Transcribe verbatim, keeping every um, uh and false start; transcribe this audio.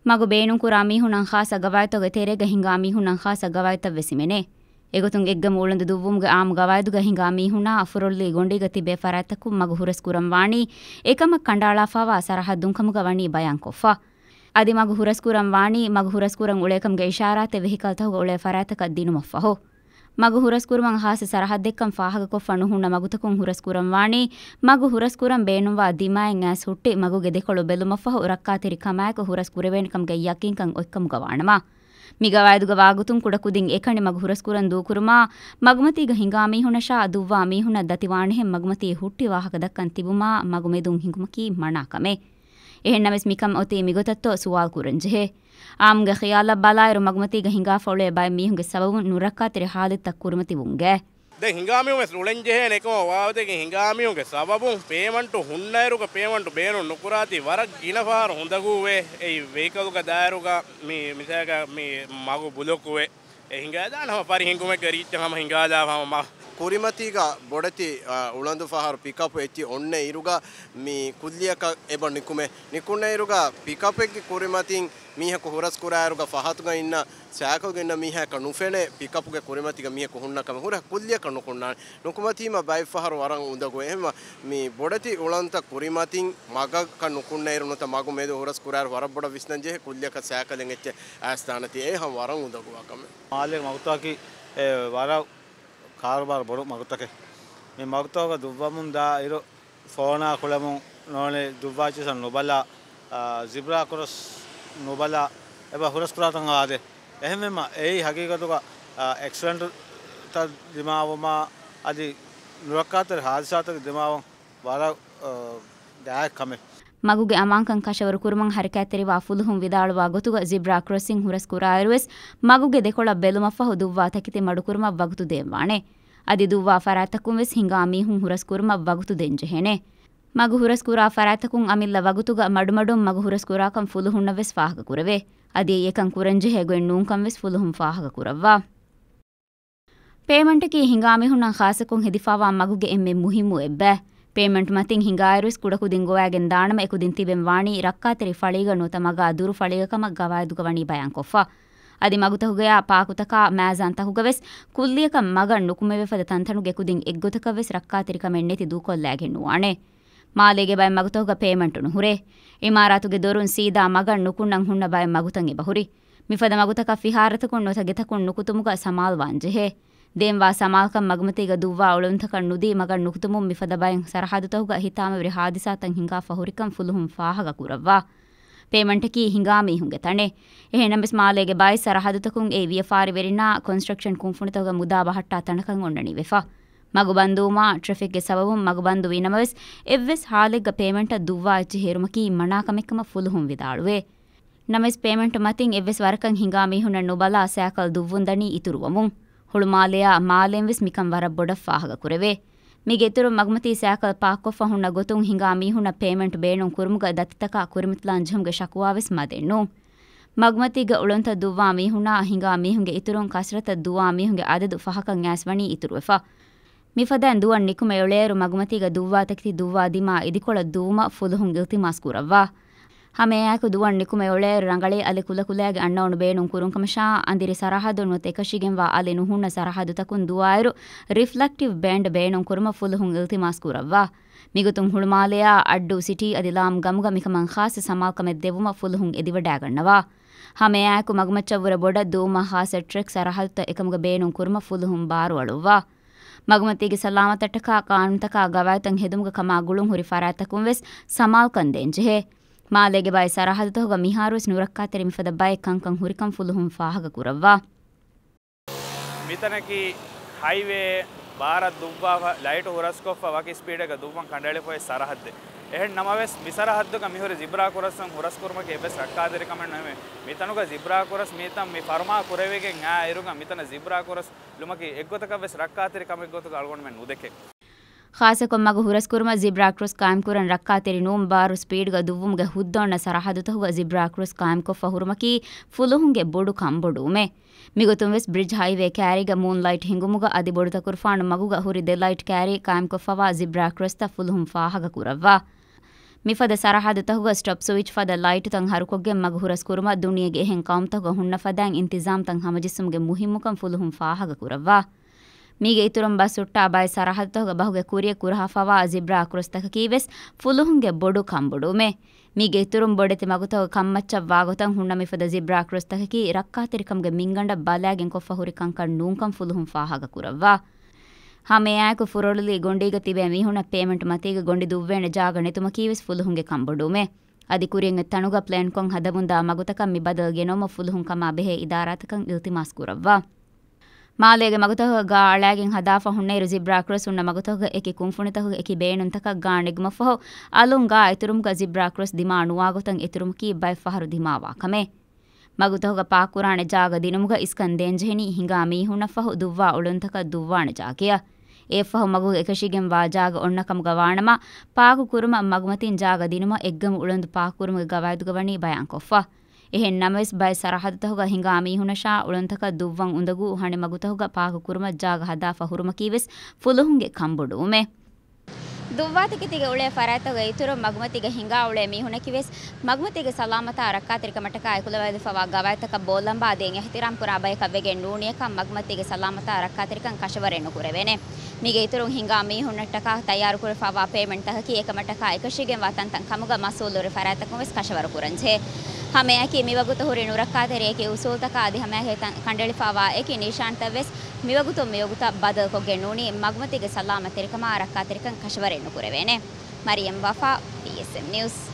މަގު ބޭނުންކުރާ މީހުންނަށް ޚާއްޞަ ގަވާއިދުތަކުގެ ތެރޭގަ ހިނގާ މީހުންނަށް ޚާއްޞަ ގަވާއިދުތައް ވެސް ހިމެނޭ. އެގޮތުން އެއްގަމު އުޅަނދު ދުއްވުމުގެ އާއްމު ގަވާއިދުގަ ހިނގާ މީހުންނާ އަފުރޮއްލީ ގޮނޑީގަ ތިބޭ ފަރާތްތަކުން މަގު ހުރަސްކުރަން ވާނީ އެކަމަށް ކަނޑައަޅާފައިވާ ސަރަހައްދުން ކަމުގަ ވަނީ ބަޔާންކޮށްފަ. އަދި މަގު ހުރަސްކުރަން ވާނީ މަގު ހުރަސްކުރަން އުޅޭކަމުގެ އިޝާރާތެއް ވެހިކަލްތަކުގަ އުޅޭ ފަރާތްތަކަށް ދިނުމަށްފަހު. މަގު ހުރަސްކުރުމަށް ޚާއްޞަ ސަރަހައްދެއްކަން ފާހަގަކޮށްފަ ނުހުންނަ މަގުތަކުން ހުރަސްކުރަން ވާނީ މަގު ހުރަސްކުރަން ބޭނުންވާ ދިމާއެއް އައިސް ހުއްޓި މަގުގެ ދެކޮޅު ބެލުމަށްފަހު ރައްކާތެރި ކަމާއެކު ހުރަސް ކުރެވޭނެކަމުގެ ޔަޤީންކަން އޮތްކަމުގަ ވާނަމަ. މި ގަވާއިދުގަ ވާގޮތުން ކުޑަކުދިން އެކަނި މަގު ހުރަސްކުރަން ދޫކުރުމާ، މަގުމަތީގަ ހިނގާ މީހުންނަށާ ދުއްވާ މީހުންނަށް ދަތިވާނެހެން މަގުމަތީ ހުއްޓި ވާހަކަ ދައްކަން ތިބުމާ، މަގު މެދުން ހިނގުމަކީ މަނާ ކަމެއް. އެހެންނަމަވެސް މިކަން އޮތީ މިގޮތަށްތޯ ސުވާލު ކުރަންޖެހޭ. އާއްމުގެ ޚިޔާލަށް ބަލާއިރު މަގުމަތީގަ ހިނގާފަ އުޅޭ ބައެއް މީހުންގެ ސަބަބުން ނުރައްކާތެރި ޙާލަތްތައް ކުރިމަތިވުން ގެ. ދެން ހިނގާމީހުން ވެސް އުޅެންޖެހޭނެ އެކަމަށް ވާވަތެކި ހިނގާމީހުންގެ ސަބަބުން ޕޭމަންޓު ހުންނައިރުގަ ޕޭމަންޓު ބޭނުން ނުކުރާތީ ވަރަށް ގިނަ ފަހަރު އުނދަގޫވޭ. އެއީ ވެހިކަލުގަ ދާއިރުގަ މި މިސާލަކަށް މި މަގު ބުލޮކުވޭ. އެ ހިނގާދާނެ ހަމަ ފަރި ހިނގުމެއްގަ ރީއްޗަށް ހަމަ ހިނގާލާފަ ހަމަ މަ- ކުރިމަތީގަ ބޮޑެތި، އަ، އުޅަނދު ފަހަރު ޕިކަޕް އެއްޗި އޮންނަ އިރުގަ މި ކުއްލިއަކަށް އެބަ ނިކުމޭ. ނިކުންނަ އިރުގަ ޕިކަޕެއްގެ ކުރިމަތިން މީހަކު ހުރަސްކުރާއިރުގަ ފަހަތުގަ އިންނަ ސައިކަލްގަ އިންނަ މީހާއަކަށް ނުފެނޭ ޕިކަޕުގެ ކުރިމަތީގަ މީހަކު ހުންނަ ކަމެއް. ހުރެ ކުއްލިއަކަށް ނުކުންނާނެ. ނުކުމަތީމަ ބައެއް ފަހަރު ވަރަށް އުނދަގޫ. އެހެންވީމަ މި ބޮޑެތި އުޅަނދުތައް ކުރިމަތިން މަގަކަށް ނުކުންނައިރު ނުވަތަ މަގު މެދު ހުރަސް ކުރާއިރު ވަރަށް ބޮޑަށް ވިސްނަންޖެހޭ ކުއްލިއަކަށް ސައިކަލެއް އެއްޗެއް އައިސްދާނެތީ. އެ ހަމަ ވަރަށް އުނދަގޫވާ ކަމެއް. މާލޭގެ މަގުތަކަކީ، އެ، ވަރަށް ކާރުބާރު ބޮޑު މަގުތަކެއް. މި މަގުތަކުގަ ދުއްވަމުން ދާ އިރު ފޯނާ ކުޅެމުން ނޯންނެ ދުއްވާ އެއްޗިއްސަށް ނުބަލާ، އާ، ޒިބްރާ ކްރޮސް ނުބަލާ، އެބަ ހުރަސްކުރާތަން އާދޭ. އެހެންވީމަ އެއީ ހަގީގަތުގަ، އާ، އެކްސިޑެންޓްތައް ދިމާވުމާ އަދި ނުރައްކާތެރި ހާދިސާތައް ދިމާވަން ވަރަށް، އާ، ގާތް ކަމެއް. މަގުގެ އަމާންކަން ކަށަވަރު ކުރުމަށް ހަރަކާތްތެރިވާ ފުލުހުން ވިދާޅުވާ ގޮތުގަ ޒިބްރާ ކްރޮސިން ހުރަސް ކުރާއިރުވެސް މަގުގެ ދެކޮޅަށް ބެލުމަށްފަހު ދުއްވާ ތަކެތި މަޑުކުރުމަށް ވަގުތު ދޭންވާނެ. އަދި ދުއްވާ ފަރާތްތަކުން ވެސް ހިނގާ މީހުން ހުރަސް ކުރުމަށް ވަގުތު ދޭން ޖެހޭނެ. މަގު ހުރަސް ކުރާ ފަރާތްތަކުން އަމިއްލަ ވަގުތުގަ މަޑުމަޑުން މަގު ހުރަސް ކުރާކަން ފުލުހުންނަށް ވެސް ފާހަގަ ކުރެވޭ. އަދި އެއީ އެކަން ކުރަން ޖެހޭ ގޮތް ނޫންކަން ވެސް ފުލުހުން ފާހަގަ ކުރައްވާ. ޕޭމަންޓަކީ ހިނގާ މީހުންނަށް ޚާއްޞަކޮށް ހެދިފައިވާ މަގުގެ އެންމެ މުހިއްމު އެއްބައެއް. ޕޭމަންޓް މަތިން ހިނގާއިރުވެސް ކުޑަކުދިން ގޮވައިގެން ދާނަމަ އެކުދިން ތިބެން ވާނީ ރައްކާތެރި ފަޅީގަ ނުވަތަ މަގާ ދުރު ފަޅީގަ ކަމަށް ގަވާއިދުގަ ވަނީ ބަޔާންކޮށްފަ. އަދި މަގުތަކުގަޔާ ޕާކުތަކާ މައިޒާންތަކުގަ ވެސް ކުއްލިއަކަށް މަގަށް ނުކުމެވޭ ފަދަ ތަންތަނުގެ ކުދިން އެއްގޮތަކަށް ވެސް ރައްކާތެރިކަމެއް ނެތި ދޫކޮށްލައިގެން ނުވާނެ. މާލޭގެ ބައެއް މަގުތަކުގަ ޕޭމަންޓު ނުހުރޭ. އިމާރާތުގެ ދޮރުން ސީދާ މަގަށް ނުކުންނަން ހުންނަ ބައެއް މަގުތައް އެބަހުރި. މިފަދަ މަގުތަކަށް ފިހާރަތަކުން ނުވަތަ ގެތަކުން ނުކުތުމުގަ ސަމާލުވާން ޖެހޭ. ދޭންވާ ސަމާލުކަން މަގުމަތީގަ ދުއްވާ އުޅަނދުތަކަށް ނުދީ މަގަށް ނުކުތުމުން މިފަދަ ބައެއް ސަރަހައްދުތަކުގަ ހިތާމަވެރި ހާދިސާތައް ހިނގާފަ ހުރިކަން ފުލުހުން ފާހަގަ ކުރައްވާ. ޕޭމަންޓަކީ ހިނގާ މީހުންގެ ތަނެއް. އެހެންނަމަވެސް މާލޭގެ ބައެއް ސަރަހައްދުތަކުން އެއީ ވިޔަފާރިވެރިންނާ ކޮންސްޓްރަކްޝަން ކުންފުނިތަކުގެ މުދާ ބަހައްޓާ ތަނަކަށް އޮންނަނީވެފަ. މަގު ބަންދުވުމާ ޓްރެފިކްގެ ސަބަބުން މަގު ބަންދު ވީނަމަވެސް، އެއްވެސް ހާލެއްގަ ޕޭމަންޓަށް ދުއްވާ އެއްޗެއް ހޭރުމަކީ މަނާ ކަމެއްކަމަށް ފުލުހުން ވިދާޅުވޭ. ނަމަވެސް ޕޭމަންޓް މަތިން އެއްވެސް ވަރަކަށް ހިނގާ މީހުންނަށް ނުބަލާ ސައިކަލް ދުއްވުންދަނީ އިތުރުވަމުން. ހުޅުމާލެއާ މާލޭން ވެސް މިކަން ވަރަށް ބޮޑަށް ފާހަގަ ކުރެވޭ. މީގެ އިތުރުން މަގުމަތީ ސައިކަލް ޕާކްކޮށްފަ ހުންނަ ގޮތުން ހިނގާ މީހުންނަށް ޕޭމަންޓް ބޭނުން ކުރުމުގަ ދަތިތަކާ ކުރިމަތިލާން ޖެހުމުގެ ޝަކުވާ ވެސް މަދެއް ނޫން. މަގުމަތީގަ އުޅަނދުތައް ދުއްވާ މީހުންނާ ހިނގާ މީހުންގެ އިތުރުން ކަސްރަތަށް ދުއްވާ މީހުންގެ އަދަދު ފަހަކަށް އައިސް ވަނީ އިތުރުވެފަ. މިފަދައިން ދުވަން ނިކުމެ އުޅޭއިރު މަގުމަތީގަ ދުއްވާ ތަކެތި ދުއްވާ ދިމާ އިދިކޮޅަށް ދުއްވުމަށް ފުލުހުން އިލްތިމާސް ކުރައްވާ. ހަމައެއާއެކު ދުވަން ނިކުމެ އުޅޭއިރު ރަނގަޅީ އަލި ކުލަކުލައިގެ އަންނައުނު ބޭނުން ކުރުން ކަމަށާ، އަނދިރި ސަރަހައްދު ނުވަތަ އެކަށީގެންވާ އަލި ނުހުންނަ ސަރަހައްދުތަކުން ދުވާއިރު ރިފްލެކްޓިވް ބޭންޑް ބޭނުން ކުރުމަށް ފުލުހުން އިލްތިމާސް ކުރައްވާ. މިގޮތުން ހުޅުމާލެއާ އައްޑޫ ސިޓީ އަދި ލާމް ގަމުގަ މިކަމަށް ޚާއްޞަ ސަމާލުކަމެއް ދެއްވުމަށް ފުލުހުން އެދިވަޑައިގަންނަވާ. ހަމައެއާއެކު މަގުމައްޗަށްވުރެ ބޮޑަށް ދުއުމަށް ޚާއްޞަ ޓްރެކް ސަރަހައްދުތައް އެކަމުގަ ބޭނުން ކުރުމަށް ފުލުހުން ބާރުއަޅުއްވާ. މަގުމަތީގެ ސަލާމަތަށްޓަކާ ޤާނޫނުތަކާ ގަވާއިދުތައް ހެދުމުގަ ކަމާ ގުޅުން ހުރި ފަރާތްތަކުން ވެސް ސަމާލުކަން ދޭންޖެހޭ. މާލޭގެ ބައެއް ސަރަހައްދުތަކުގަ މިހާރުވެސް ނުރައްކާތެރި މިފަދަ ބައެއް ކަންކަން ހުރިކަން ފުލުހުން ފާހަގަ ކުރައްވާ. މިތަނަކީ ހައިވޭ ބާރަށް ދުއްވާފަ، ލައިޓު ހުރަސްކޮށްފަ ވަކި ސްޕީޑެއްގަ ދުއްވަން ކަނޑައެޅިފައި ސަރަހައްދެއް. އެހެން ނަމަވެސް، މި ސަރަހައްދުގަ މިހުރި ޒިބްރާ ކްރޮސްއިން ހުރަސްކުރުމަކީ އެއްވެސް ރައްކާތެރިކަމެއް ނުވޭ. މިތަނުގަ ޒިބްރާ ކްރޮސް މިތަން މި ފަރުމާ ކުރެވިގެން އާ އިރުގަ މިތަނަށް ޒިބްރާ ކްރޮސް ލުމަކީ އެއްގޮތަކަށްވެސް ރައްކާތެރި ކަމެއްގޮތުގަ އަޅުގަނޑުމެން ނުދެކޭ. ޚާއްޞަކޮށް މަގު ހުރަސްކުރުމަށް ޒިބްރާ ކްރޮސް ޤާއިމްކުރަން ރައްކާތެރި ނޫން. ބާރު ސްޕީޑްގަ ދުއްވުމުގެ ހުއްދަ އޮންނަ ސަރަހައްދުތަކުގަ ޒިބްރާ ކްރޮސް ޤާއިމްކޮށްފަ ހުރުމަކީ ފުލުހުންގެ ބޮޑު ކަންބޮޑުވުމެއް. މިގޮތުން ވެސް ބްރިޖް ހައިވޭ ކައިރީގަ މޫން ލައިޓް ހިނގުމުގަ އަދި ބޮޑުތަކުރުފާނު މަގުގަ ހުރި ދެ ލައިޓް ކައިރީ ޤާއިމްކޮށްފަވާ ޒިބްރާ ކްރޮސްތައް ފުލުހުން ފާހަގަ ކުރައްވާ. މިފަދަ ސަރަހައްދުތަކުގަ ސްޓޮޕް ސުއިޗް ފަދަ ލައިޓުތައް ހަރުކޮށްގެން މަގު ހުރަސްކުރުމަށް ދުނިޔޭގެ އެހެން ޤައުމުތަކުގަ ހުންނަ ފަދައިން އިންތިޒާމްތައް ހަމަޖެއްސުމުގެ މުހިއްމުކަން ފުލުހުން ފާހަގަކުރައްވާ. މީގެ އިތުރުން ބަސް ހުއްޓާ ބައެއް ސަރަހައްދުތަކުގަ ބަހުގެ ކުރިއަށް ކުރަހާފަވާ ޒިބްރާ ކްރޮސްތަކަކީވެސް ފުލުހުންގެ ބޮޑު ކަންބޮޑުވުމެއް. މީގެ އިތުރުން ބޮޑެތި މަގުތަކުގެ ކަންމައްޗަށް ވާގޮތަށް ހުންނަ މިފަދަ ޒިބްރާ ކްރޮސްތަކަކީ ރައްކާތެރިކަމުގެ މިންގަނޑަށް ބަލާގެން ކޮށްފަ ހުރި ކަންކަން ނޫންކަން ފުލުހުން ފާހަގަކުރައްވާ. ހަމައެއާއެކު ފުރޮޅުލީ ގޮނޑީގަ ތިބޭ މީހުންނަށް ޕޭމެންޓް މަތީގަ ގޮނޑި ދުއްވޭނެ ޖާގަ ނެތުމަކީވެސް ފުލުހުންގެ ކަންބޮޑުވުމެއް. އަދި ކުރިއަށް އޮތް ތަނުގަ ޕްލޭންކޮށް ހަދަމުންދާ މަގުތަކަށް މި ބަދަލު ގެނައުމަށް ފުލުހުން ކަމާ ބެހޭ އިދާރާތަކަށް އިލްތިމާސް ކުރައްވާ. މާލޭގެ މަގުތަކުގަ ގާ އަޅާގެން ހަދާފަ ހުންނައިރު ޒިބްރާ ކްރޮސް ހުންނަ މަގުތަކުގަ އެކި ކުންފުނިތަކުގެ އެކި ބޭނުންތަކަށް ގާ ނެގުމަށްފަހު އަލުން ގާ އިތުރުމުގަ ޒިބްރާ ކްރޮސް ދިމާ ނުވާގޮތަށް އެތުރުމަކީ ބައެއް ފަހަރު ދިމާވާ ކަމެއް. މަގުތަކުގަ ޕާކުކުރާނެ ޖާގަ ދިނުމުގަ އިސްކަން ދޭންޖެހެނީ ހިނގާ މީހުންނަށްފަހު ދުއްވާ އުޅުންތަކަށް ދުއްވާނެ ޖާގަޔަށް. އެއަށްފަހު މަގު އެކަށީގެންވާ ޖާގަ އޮންނަކަމުގަ ވާނަމަ، ޕާކުކުރުމަށް މަގުމަތިން ޖާގަ ދިނުމަށް އެއްގަމު އުޅަނދު ޕާކުކުރުމުގެ ގަވާއިދުގަ ވަނީ ބަޔާންކޮށްފަ. އެހެން ނަމަވެސް، ބައެއް ސަރަހައްދުތަކުގަ ހިނގާ މީހުންނަށާ އުޅުންތަކަށް ދުއްވަން އުނދަގޫ ހަނި މަގުތަކުގަ ޕާކުކުރުމަށް ޖާގަ ހަދާފަ ހުރުމަކީވެސް ފުލުހުންގެ ކަންބޮޑުވުމެއް. ދުއްވާތަކެތީގަ އުޅޭ ފަރާތްތަކުގެ އިތުރުން މަގުމަތީގަ ހިނގާ އުޅޭ މީހުންނަކީވެސް މަގުމަތީގެ ސަލާމަތާ ރައްކާތެރިކަމަށްޓަކާ އެކުލަވާލައިފަވާ ގަވާއިދުތަކަށް ބޯލަނބާ ދޭން އިޙްތިރާމް ކުރާ ބަޔަކަށް ވެގެން ނޫނިއަކަށް މަގުމަތީގެ ސަލާމަތާ ރައްކާތެރިކަން ކަށަވަރެއް ނުކުރެވޭނެ. މީގެ އިތުރުން ހިނގާ މީހުންނަށްޓަކާ ތައްޔާރުކުރެވިފަވާ ޕޭމެންޓްތަކަކީ އެކަމަށްޓަކާ އެކަށީގެންވާ ތަންތަން ކަމުގަ މަސްއޫލުވެރި ފަރާތްތަކުން ވެސް ކަށަވަރު ކުރަންޖެހޭ. ހަމައެއާއެކީ މިވަގުތު ހުރި ނުރައްކާތެރި އެކި އުސޫލްތަކާ އަދި ހަމައެކަނި ކަނޑައެޅިފަވާ އެކި ނިޝާންތައް ވެސް މިވަގުތުން މިވަގުތަށް ބަދަލުކޮށްގެން ނޫނީ މަގުމަތީގެ ސަލާމަތްތެރިކަމާ ރައްކާތެރިކަން ކަށަވަރެއް ނުކުރެވޭނެ. މަރިޔަމް ވަފާ، ބީއެސްއެމް ނިއުސް.